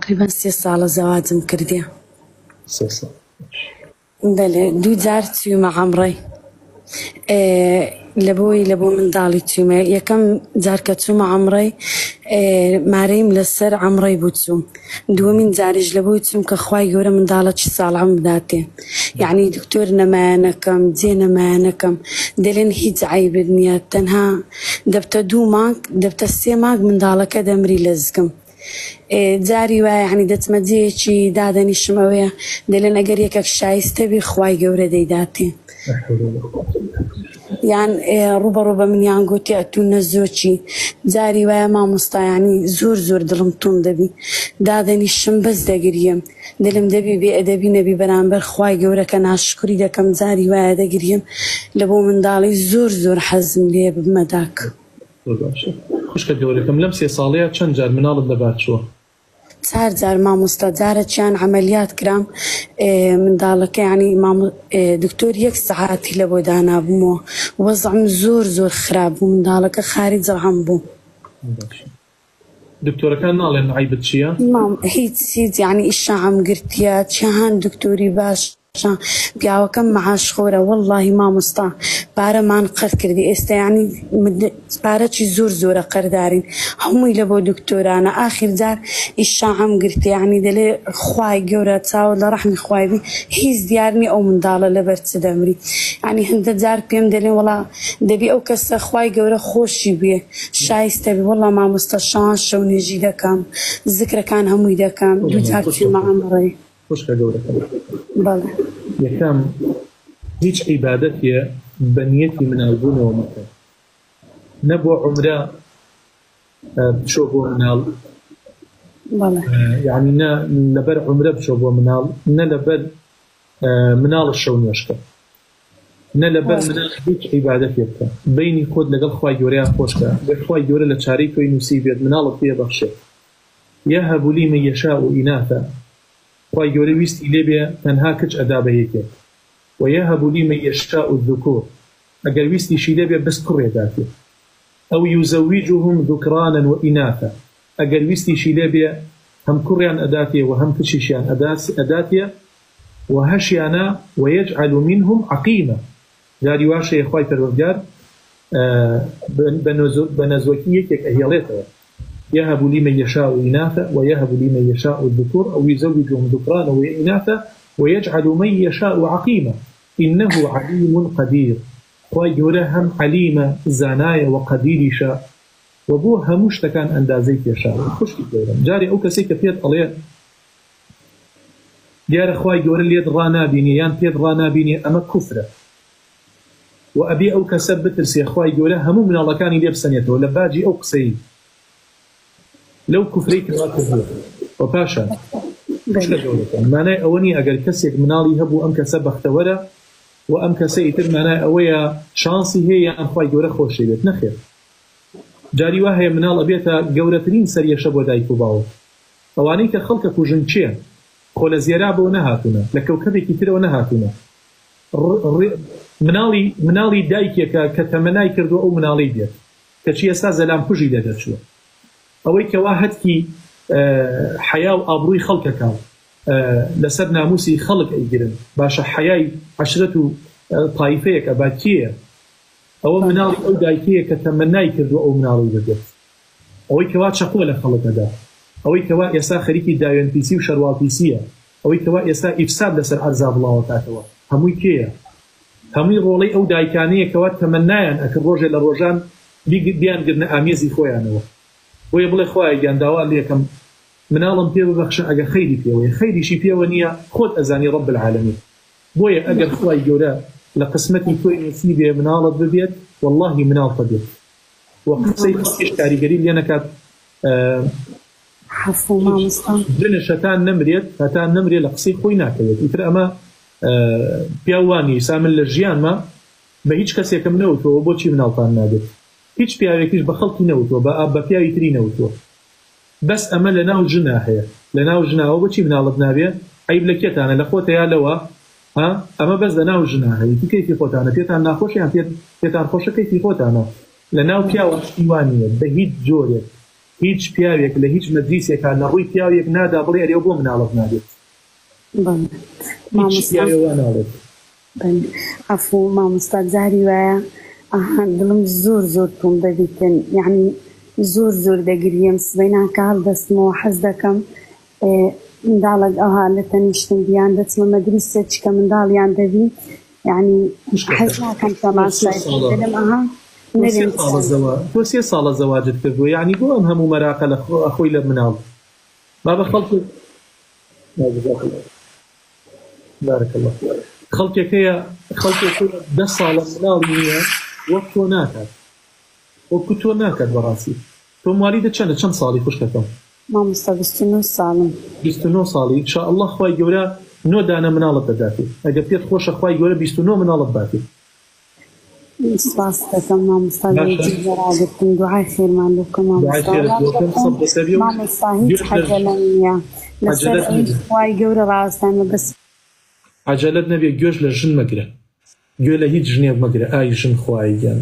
تەقریبەن سێ ساڵە زەواجم کردیە. سێ ساڵ. بەلێ دوو جار چویمە عەمڕەی لەبۆی لەبۆ منداڵی چویمە یەکەم جار کە چوومە عەمڕەی مارەیم لەسەر عەمڕەی بوو چووم دووەمین جاریش لەبۆی چووم کە خوای گەورە منداڵەکی ساڵحم بداتێ یەعنی دکتۆر نەمایەنەکەم جێ نەمایەنەکەم دەلێن هیچ عەیبت نییە تەنها دەبتە دوو مانگ دەبتە سێ مانگ منداڵەکە دەمری لە زگم جاری وایە یەعنی دەچمە جێیەکی دادەنیشم ئەوەیە دەلێن ئەگەر یەکەک شایستە بی خوای گەورە دەیداتێ یان ڕوبەڕوو بە منیان گوتی ئەتوو نەزۆکی جاری وایە مامۆستا یەعنی زۆر زۆر دڵم توند دەبی دادەنیشم بەس دەگریم دلم دەبی بێ ئەدەبی نەبی بەرامبەر خوای گەورە کە ناشکوری دەکەم جاری وایە دەگریم لەبۆ منداڵی زۆر زۆر حەزم لێیە ببمە داک. زۆر باشە خوشکە گەورەکەم لەم سێ ساڵەیا چەند جار مناڵت لەبار چووە؟ چار جار مامۆستا جارەکیان عەمەلیات کرام منداڵەکە یانی دکتۆر یەک سەعاتی لەبۆ دانابوومەوە وەزعم زۆر زۆر خراپ بوو منداڵەکە خاریج ڕەحم بوو. باشە دکتۆرەکان ناڵێن عەیبت چیە؟ مام هیچ هیچ یانی ئیشاعەم گرتیە چیان دکتۆری باش پیاوەکەم معاش خۆرە وەڵاهی مامۆستا پارەمان قەرد کردی ئێستا یانی پارەکی زۆر زۆرە قەردارین هەمووی لە بۆ دکتۆرانە ئاخیر جار ئیشاعەم گرتێ یانی دەلێ خوای گەورە چاوت لە ڕەحمی خوای بی هیچ دیار نیە ئەو منداڵە لەبەر چ دەمری یانی هەندە جار پێم دەلێن وەڵا دەبی ئەو کەسە خوای گەورە خۆشی بوێ شایستە بی وەڵا مامۆستا شەوان شەو نوێژی دەکەم زکرەکان هەمووی دەکەم دوو جار چوومە عەمڕەی. خوشکە گەورەکەم. بەڵێ. یەکەم، هیچ عیبادەتێ بە نیەتی مناڵ بوونەوە مەکە، نە بۆ عومرە بچۆ بۆ مناڵ، بەڵێ. یەعنی نە لەبەر عومرە بچۆ بۆ مناڵ، نە لەبەر مناڵ شەو نوێژ کە، نە لەبەر مناڵ هیچ عیبادەتێ بکە، بەینی خۆت لەگەڵ خوای گەورەیا خۆش کە، گەر خوای گەورە لە چارەی تۆی نووسیبێت مناڵت پێ بەخشێت. یهب لمن یشاء اناثا، خوای گەورە ویستی لێ بێ تەنها کچ ئەدا بە یەکێک، و یهب لمن یشاء الذکور، ئەگەر ویستیشی لێ بێ بەس کوڕێ داتێ، او یزوجهم ذکرانا و اناثا، ئەگەر ویستیشی لێ بێ هەم کوڕیان ئەداتێ و هەم کچیشیان ئەداتێ، و هەشیانە، و یجعل منهم عقیما، جاری واش هەیە خوای پەروەردگار بە نەزۆکی یەکێک ئەهێڵێتەوە، یهب لمن یشاء اناثا ویهب لمن یشاء الذکور او یزوجهم ذکرانا واناثا ویجعل من یشاء عقیما انه علیم قدیر خوای گەورە هەم عەلیمە زانایە وە قەدیریشە وە بۆ هەموو شتەکان ئەندازەی کێشاوە خوشکی گەورەم جارێ ئەو کەسەی کە پێت ئەڵێ دیارە خوای گەورە لێت ڕانابینێ یان پێت ڕانابینێ ئەمە کوفرە وە ئەبێ ئەو کەسە بترسێ خوای گەورە هەموو مناڵەکانی لێ بسەنێتەوە لە باجی ئەو قسەی لەو کوفرەی کەوا کردووە وە پاشان خوشکە گەورەکەم مانای ئەوە نیە ئەگەر کەسێک مناڵی هەبوو ئەم کەسە بەختەوەرە وە ئەم کەسە ئیتر مانای ئەوەیە شانسی هەیە یان خوای گەورە خۆشی بێت نەخێر جاری وا هەیە مناڵ ئەبێتە گەورەترین سەریەشە بۆ دایک و باوک ئەوانەی کە خەڵک ئەکوژن کێن؟ خۆ لە زێرابەوە نەهاتوونە، لە کەوکەبێکی ترەوە نەهاتوونە. ڕ مناڵی مناڵی دایکێکە کە تەمەنای کردووە ئەو مناڵەی بێت، کەچی ئێستا زەلامکوژی لێ دەرچووە. ئەوەی کەوا هەتکی حەیا و ئابڕووی خەڵک ئەکا و لەسەر نامووسی خەڵک ئەیگرن، باشە حەیای عەشرەت و تایفەیەک ئەبا کێیە؟ ئەوە مناڵی ئەو دایکەیە کە تەمەنای کردووە ئەو مناڵەی ببێت. ئەوەی کەوا چەقۆ لە خەڵک ئەدا، ئەوەی کەوا ئێستا خەریکی داوێن پیسی و شەرواڵ پیسیە، ئەوەی کەوا ئێستا ئیفساد لەسەر عەرزا بڵاوەکاتەوە، هەمووی کێیە؟ هەمووی ڕۆڵەی ئەو دایکانەیە کەوا تەمەنایان ئەکرد ڕۆژێ لە ڕۆژان بیانگرنە ئامێزی خۆیانەوە. بۆیە بڵێ خوایە گیان داوات لێکەم مناڵم پێ ببەخشە ئەگەر خەیری پێوەیە، خەیریشی پێوە نیە خۆت ئەزانی رب العالمین. بۆیە ئەگەر خوای گەورە لە قسمەتی تۆی نوسیبێ مناڵت ببێت وەڵاهی مناڵتە بێت. و قسەی خەڵکیش کاریگەری لێ نەکات عەفو مامۆستا. ژنش هەتا نەمرێت هەتا نەمرێ لە قسەی خۆی ناکەوێت ئیتر ئەمە پیاو وا نیە ئیسا من لە ژیانما بە هیچ کەسێکم نەوتووە بۆچی مناڵتان نابێت هیچ پیاوێکیش بە خەڵکی نەوتووە بە بە پیاوی تری نەوتووە بەس ئەمە لە ناو ژنا هەیە لە ناو ژناوە بۆچی مناڵت نابێ عەیب لە کێتانە لە خۆتە یا لەوە ها ئەمە بەس لە ناو ژنا هەیە تی کەیفی خۆتانە پێتان ناخۆشە یان پێت پێتان خۆشە کەیفی خۆتانە لە ناو پیاوە شتی وا نییە بە هیچ جۆرێک. هیچ پیاوێک لە هیچ مەجلیسێکا لە ڕووی پیاوێک نادا بڵێ ئەرێ بۆ مناڵت نابێت. بەڵێ هیچ مامۆستا. پیاوێ وا ناڵێت. بەڵێ عەفوو مامۆستا جاری وایە ئەها دڵم زۆر زۆر توند دەبیتن یەعنی زۆر زۆر دەگریەم سبەینان کە هەڵدەستمەوە حەز دەکەم منداڵەک ئەوها لە تەنیشتم بی یان دەچمە مەدریسە چکە منداڵیان دەبی یەعنی حەز خوشکەکەم ناکەم تۆ سێ تەماشای بکەم ساڵە دەلێم ئەها تۆ سێ نەرێم ساڵە چیان زەوا تۆ سێ ساڵە زەواجت کردووە یەعنی بۆ ئەم هەموو مەراقە لە خۆی لە مناڵ بابە خەڵکێک جزاک اللە بارک اللە خەڵکێک هەیە خەڵکێک هەیە دە ساڵە مناڵی نییە وەک تۆ ناکات وەکو تۆ ناکات بەڕاستی تۆ موالیدت چەندە چەند ساڵی خوشکەکەم؟ مامۆستا 29 ساڵم. 29 ساڵی ان شاء اللە خوای گەورە نۆ دانە مناڵت دەداتێ ئەگەر پێت خۆشە خوای گەورە 29 مناڵت باتێ. سپاست دەکەم مامۆستا لە باشە جێگە ڕاگرتن دوعای خێرمان لۆ بکە دوعای مامۆستا خێرت وەڵا بۆ بکەم خۆم سەبرت هەبێ و مامۆستا هیچ گوێش لە عەجەلەم نییە لەسەر عەجەلەت ئەوەی نەبێ. خوای گەورە ڕاوەستامە بەس عەجەلەت نەبێ گوێش لە ژن مەگرە گوێ لە هیچ ژنێک مەگرە ئای ژن خوایە گیان.